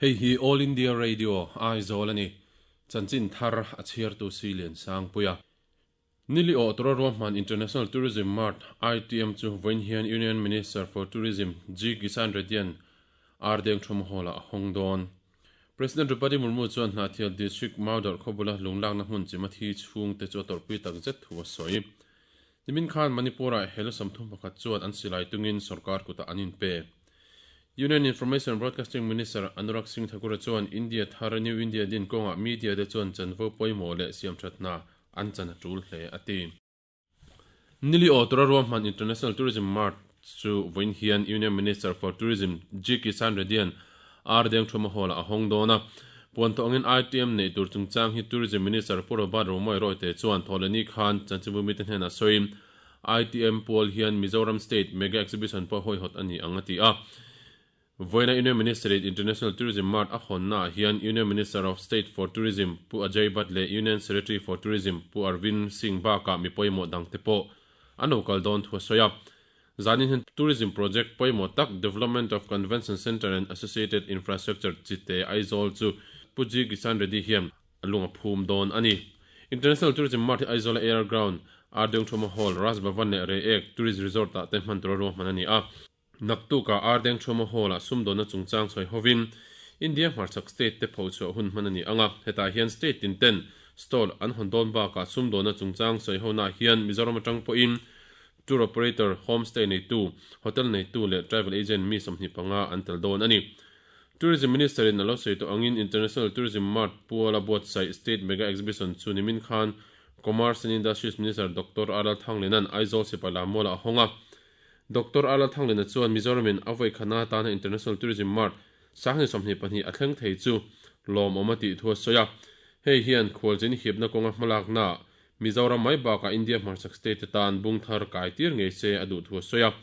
Hei hi All India Radio, Aizawl a ni. Chanchin thar a chhiartu si Liansangpuia. Nili awh tura ruahman International Tourism Mart, ITM, chu vawiin hian Union Minister for Tourism G Kisan Reddy-a'n Ardeng Thum Hall-ah a hawng dawn. President Draupadi Murmu chuan Hnahthial District Maudar khaw bula lunglakna hmun chima thi chhungte chu a tawrhpui takzet thu a sawi. Nimin khan Manipur-ah hel 31 chuan an silai tungin sorkar kutah an inpe. Union Information and Broadcasting Minister Anurag Singh Thakur-a chuan India thar New India din kawngah media te chuan chanvo pawimawh leh siamthat hna an chan a tul hle a ti. Nili aw tura ruahman International Tourism Mart chu vawiin hian Union Minister for Tourism G Kisan Reddy-a'n Ardeng Thuma Hall-ah a hawng dawn a. Puan tawh angin ITM neih tur chungchang hi Tourism Minister Pu Robert Romawia Royte chuan Thawhlehni khan chanchinbu mite hnenah sawiin ITM pual hian Mizoram State Mega Exhibition pawh hawihawt a ni ang a ti a. Vawiina Union Minister-in International Tourism Mart a hawnnaah hian Union Minister of State for Tourism Pu Ajay Bhatt leh Union Secretary for Tourism Pu Arvind Singh bakah mi pawimawh dangte pawh an lo kal dawn thu a sawi a. Zanin hian Tourism Project pawimawh tak Development of Convention Centre and Associated Infrastructure chite Aizawl chu Pu G Kisan Reddy hian a lung a phum dawn a ni. International Tourism Mart hi Aizawl-a Air Ground, Ardengthuma Hall, Raj Bhavan leh Reiek Tourist Resort-ah te hman tura ruahman a ni a. Naktukah Ardengthuma Hall-ah sumdawnna chungchang sawi hovin India hmarchhak state te phochhuah hun hman a ni ang a, hetah hian state tin ten stall an hawn dawn bakah sumdawnna chungchang sawi honaah hian Mizoram atang pawhin tour operator, homestay neitu, hotel neitu leh travel agent mi 25 an tel dawn a ni. Tourism Minister in a lo sawi tawh angin International Tourism Mart puala buatsaih State Mega Exhibition chu nimin khan Commerce and Industries Minister Doctor R Lalthangliana'n Aizawl Sipai Lammualah a hawng a. Doctor R Lalthangliana chuan Mizoramin a vawikhana atana International Tourism Mart 2022 a thleng thei chu lawmawm a tih thu a sawi a. Hei hian khualzin hipna kawnga hmalaknaah Mizoram mai bakah India hmarchhak state te tan bung thar kai tir ngei se a duh thu a sawi a.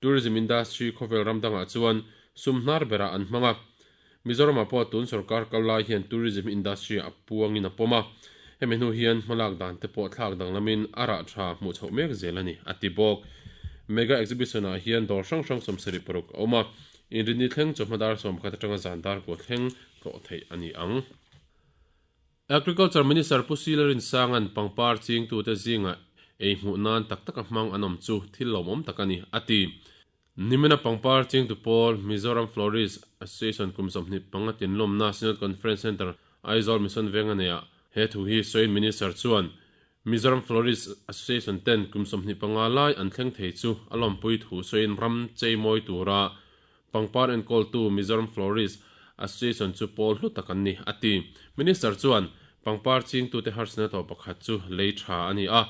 Tourism industry khawvel ram dangah chuan sum hnar berah an hmang a. Mizoramah pawh tun sorkar kal lai hian tourism industry a puangin a pawm a. Hemi hnu hian hmalak dan te pawh thlak danglamin a rah tha hmuh chhoh mek zel a ni, a ti bawk. Mega exhibition ah hian dawr hrang hrang 76 a awm a. Inrinni thleng chawhma dar 11 atanga zan dar kua thleng tlawh theih a ni ang. Agriculture Minister Pu Sila Rinsanga'n pangpar chingtute zingah ei hmuh nan tak taka hmang an awm chu thil lawmawm tak a ni, a ti. Nimina pangpar chingtu pawl Mizoram Florist Association kum 25 tinlawmna Synod Conference Centre, Aizawl Mission Venga neiah he thu hi sawiin Minister chuan Mizoram Florist Association ten kum 25 lai an thleng thei chu a lawmpui thu sawiin ram cheimawi tura Pangpar enkawltu Mizoram Florist Association chu pawl hlu tak an ni, a ti. Minister chuan, pangpar chingtute harsatna tawh pakhat chu lei tha a ni a.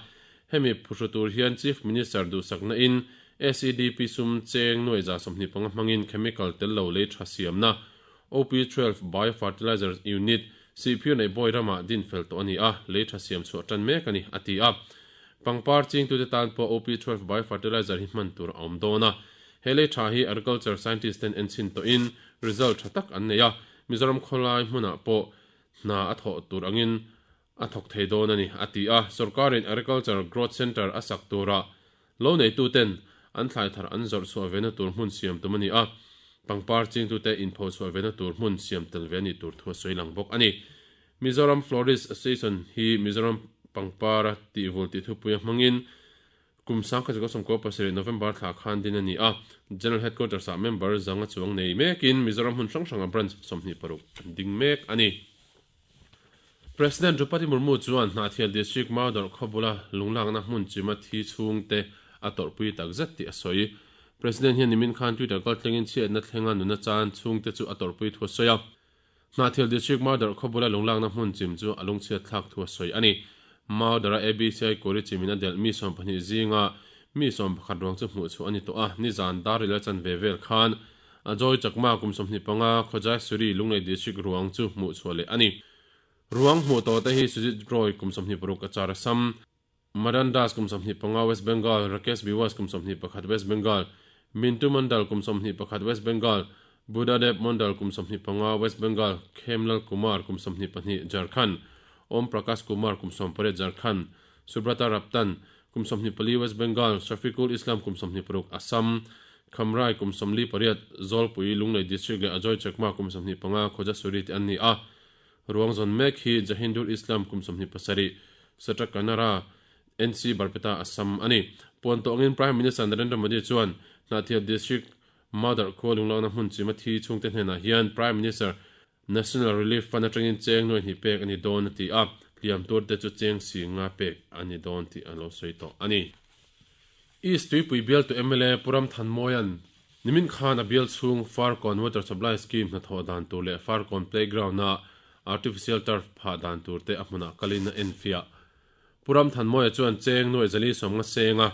Hemi phuhru tur hian Chief Minister duhsakna in SEDP sum cheng nuai 25 hmangin chemical tel lo lei tha siamna OP12 Biofertilizer Unit Sihphir neih bawi ramah din fel tawh a ni a, lei tha siam chhuah tan mek a ni, a ti a. Pangpar chingtute tan pawh OP12 Biofertilizer hi hman tur a awm dawn a. He lei tha hi agriculture scientist ten enchhin tawhin result tha tak an nei a, Mizoram khawlai hmunah pawh hna a thawh tur angin a thawk thei dawn a ni, a ti a. Sorkarin Agriculture Growth Centre a sak turah lo neituten an thlai thar an zawrh chhuah vena tur hmun siam tum a ni a, pangpar chingtute inpho chhuah vena tur hmun siam tel ve a nih tur thu a sawi lang bawk a ni. Mizoram Florist Association hi Mizoram pangpara tihvul tih thupuia hmangin Kum 1997 November thla khan din a ni a, General Headquarters ah member zanga chuang nei mekin Mizoram hmun hrang hranga branch 26 an ding mek a ni. President Draupadi Murmu chuan Hnahthial District Maudawrh khaw bula lunglakna hmun chima thi chhungte a tawrhpui takzet tih a sawi. President hian nimin khan Twitter kaltlengin chhiatna thlenga nuna chan chhungte chu a tawrhpui thu a sawi a. Hnahthial District Maudawrh khaw bula lunglakna hmun chim chu a lungchhiat thlak thu a sawi a ni. Maudawrh-a ABCI Kori chimin a delh mi 12 zinga mi 11 ruang chu hmuh chhuah a ni tawh a, nizan dar ril a chan ve vel khan Ajoy Chakma kum 25, Khawjai Suri Lunglei District ruang chu hmuh chhuah leh a ni. Ruang hmuh tawh te hi Sujit Roy kum 26 Achar Assam, Madan Das kum 25 West Bengal, Rakesh Biwas kum 21 West Bengal, Mintu Mandal kum 21 West Bengal, Buddhadeb Mondal kum 25 West Bengal, Khemlal Kumar kum 22 Jharkhand, Om Prakash Kumar kum 18 Jharkhand, Subrata Raptan kum 24 West Bengal, Shafiqul Islam kum 26 Assam, Khamrai kum 48, Zawlpui, Lunglei District leh Ajoy Chakma kum 25, Khawjasuri te an ni a. Ruang zawn mek hi Jahindur Islam kum 27, Satrakanara, NC Barpeta, Assam a ni. Puan tawh angin Prime Minister Narendra Modi chuan Hnahthial District Mother khua lunglakna hmun chima thi chhungte hnenah hian Prime Minister National Relief Fund atangin cheng nuai hnih pek a ni dawn a ti a, hliam turte chu cheng si nga pek a ni dawn tih a lo sawi tawh a ni. East Tuipui bialtu mla Pu Ram Thanmawia'n nimin khan a bial chhung Farkawn Water Supply Scheme hnathawh dan tur leh Farkawn Playground-a Artificial Turf phah dan turte a hmunah kalin a enfiah. Pu Ram Thanmawia chuan cheng nuai zali sawmnga senga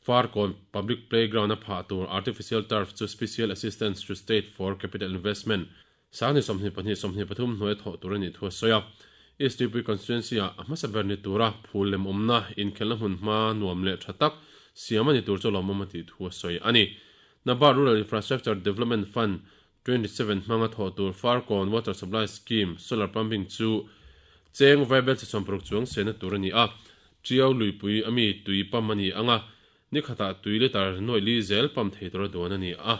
Farkawn Public Playground-a phah tur Artificial Turf chu Special Assistance to State for Capital Investment Sangni 22 23 hnuaia thawh tur a nih thu a sawi a. East Tuipui Constituency-ah a hmasa ber ni tura phul lem awmna inkhelhna hmun hma nuam leh tha tak siam a ni tur chu lawmawm a tih thu a sawi a ni. NABARD Rural Infrastructure Development Fund 27 hmanga thawh tur Farkawn Water Supply Scheme Solar Pumping chu cheng vaibel chi 60 chuang sehna tur a ni a. Tiau luipui ami tui pump a ni ang a, Ni khatah tui litre nuaih li zel pump thei tura duan a ni a,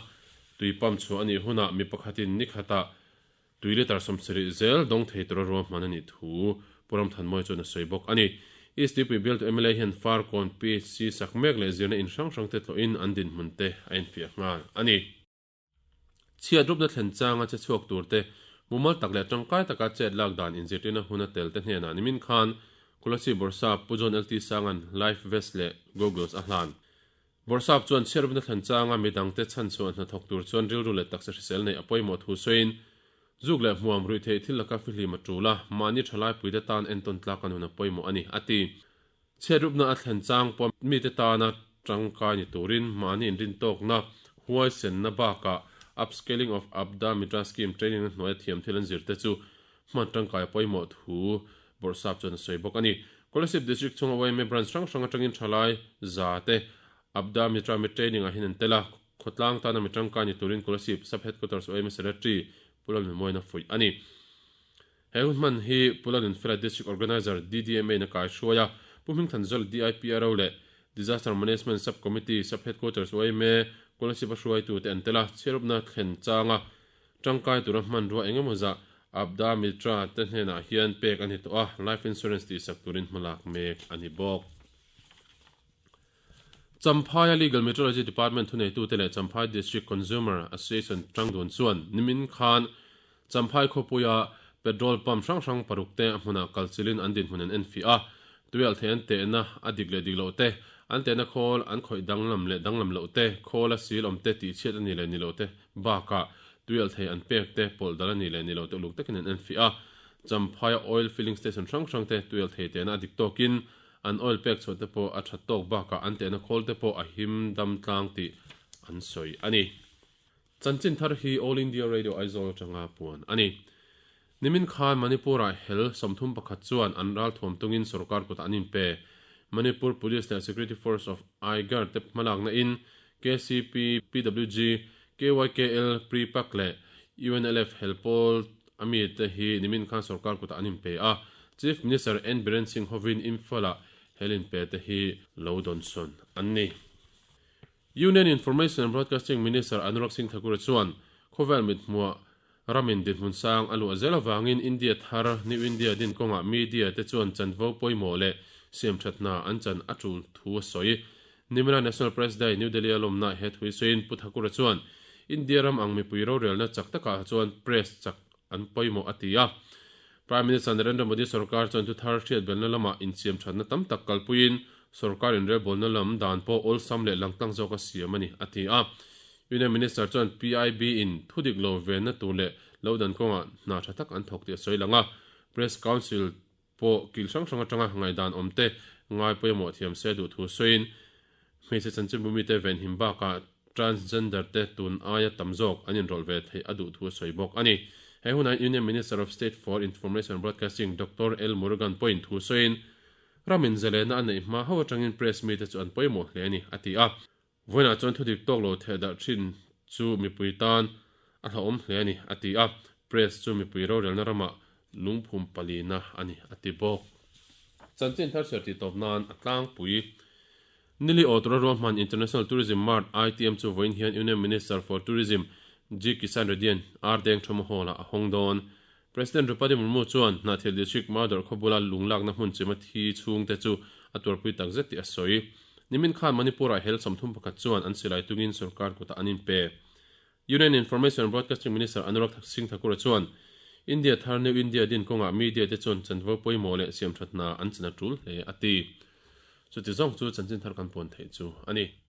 tui pump chhuah a nih hunah mi pakhatin ni khatah tui litre 70 zel dawng thei tura ruahman a nih thu Pu Ramthanmawia chuan a sawi bawk a ni. East Tuipui bialtu mla hian Farkawn PHC sak mek leh zirna in hrang hrangte tlawhin an dinhmun te a infiah nghal a ni. Chhiat rupna thlen changa che chhuak turte mumal tak leh tangkai taka chet lak dan inzirtirna hun a tel te hnenah nimin khan Kolasib Bawrhsap Pu John LT Sanga'n life vest leh goggles a hlan. Bawrhsap chuan chhiat rupna thlen changa midangte chhanchhuah hnathawk tur chuan rilru leh taksa hrisel neih a pawimawh thu sawiin zuk leh hmuam ruih theih thil laka fihlim a tul a, mahni thalaipuite tan entawn tlak a nun a pawimawh a ni, a ti. Chhiatrupna a thlen chang pawh mite tana tangkai ni turin mahni inrintawkna, huaisenna bakah Upscaling of Aapda Mitra Scheme training-na hnuaia thiam thil an zirte chu hman tangkai a pawimawh thu Bawrhsap chuan a sawi bawk a ni. Kolasib District chhunga yma branch hrang hrang atangin thalai za te Aapda Mitra mi training-ah hian an tel a, khawtlang tana mi tangkai ni turin Kolasib Sub-Headquarters yma Secretary Pu Lalnunmawina fuih a ni. He hun hman hi Pu Lalnunfela District Organiser DDMA in a kai hruai a, Pu Hmingthanzawla DIPRO leh Disaster Management Sub Committee Sub Headquarters yma Kolasib a hruaitute an tel a, chhiarupna thlen changa tangkai tura hmanrua engemaw zah Aapda Mitra te hnenah hian pek a ni tawh a, Life Insurance tihsak turin hmalak mek a ni bawk. Champhaia Legal Metrology Department thuneitute leh Champhai District Consumer Association tangdun chuan nimin khan Champhai khawpuia petrol pump hrang hrang paruk te a hmunah kal chilin an dinhmun an enfiah a, tuialh thei an tehna a dik leh dik loh te, an tehna khawl an khawih danglam leh danglam loh te, khawl a sil awm te tihchhiat a nih leh ni loh te bakah tuialh thei an pek te pawlh dal a nih leh ni loh te uluk takin an enfiah a. Champhaia oil filling station hrang hrang te tuialh thei tehna a dik tawkin an oil pek chhuah te pawh a that tawk bakah an tehna khawl te pawh a him dam tlang tih an sawi a ni. Chanchin thar hi All India Radio Aizawl atanga puan a ni. Nimin khan Manipur-ah hel 31 chuan an ralthuam tungin sorkar kutah an inpe. Manipur Police leh Security Force of Aigar te hmalakna in KCP, PWG, KYKL, Prepak leh UNLF hel pawl a mite hi nimin khan sorkar kutah an inpe a. Chief Minister N Biren Singh hovin Imphal-ah hel inpe te hi lo dawnsawn an ni. Union Information and Broadcasting Minister Anurag Singh Thakur chuan khawvel mithmuah ramin dinhmun sang a luah zel avangin India thar, New India, din kawngah media te chuan chanvo pawimawh leh siamthat hna an chan a tul thu a sawi. Nimina National Press Day, New Delhi a lawmnaah he thu hi sawiin Pu Thakur chuan India ram ang mipui rorelna chak takah chuan press chak an pawimawh a ti a. Prime Minister Narendra Modi sorkar chuan thu thar hriatbelna lamah insiamthatna tam tak kalpuiin sorkar inrelbawlna lam dan pawh awlsam leh langtlang zawk a siam a ni, a ti a. Union Minister chuan PIB in thu dik lo venna tur leh lo dan kawngah hna tha tak an thawk tih a sawi lang a. Press Council pawh kil hrang hrang atanga ngaihdan awm te ngai pawimawh thiam se duh thu sawiin hmeichhe chanchinbu mite venhim bakah transgender te tun aia tam zawk an inrawlh ve theih a duh thu a sawi bawk a ni. He hunah Union Minister of State for Information and Broadcasting Doctor L Murugan pawhin thu sawiin Ramin zalena a neih hma ho atangin press mite chu an pawimawh hle a ni, a ti a. Vawiinah chuan thudik tawk lo theh darh thin chu mipui tan a hlauhawm hle a ni, a ti a. Press chu mipui rorelna ramah lungphum palina a ni, a ti bawk. Chanchin thar chhiar tih tawp nan a tlangpui. Nili aw tura ruahman International Tourism Mart, ITM, chu vawiin hian Union Minister for Tourism G Kisan Reddy-a'n Ardeng Thawma Hall-ah a hawng dawn. President Droupadi Murmu chuan Hnahthial District Maudarh khaw bula lunglakna hmun chima thi chhungte chu a tuarpui takzet tih a sawi. Nimin khan Manipur-ah hel 31 chuan an silai tungin sorkar kutah an inpe. Union Information and Broadcasting Minister Anurag Singh Thakur-a chuan India thar New India din kawngah media te chuan chanvo pawimawh leh siamthat hna an chan a tul hle a ti. Chuti zawng chu chanchin thar kan puan theih chu a ni.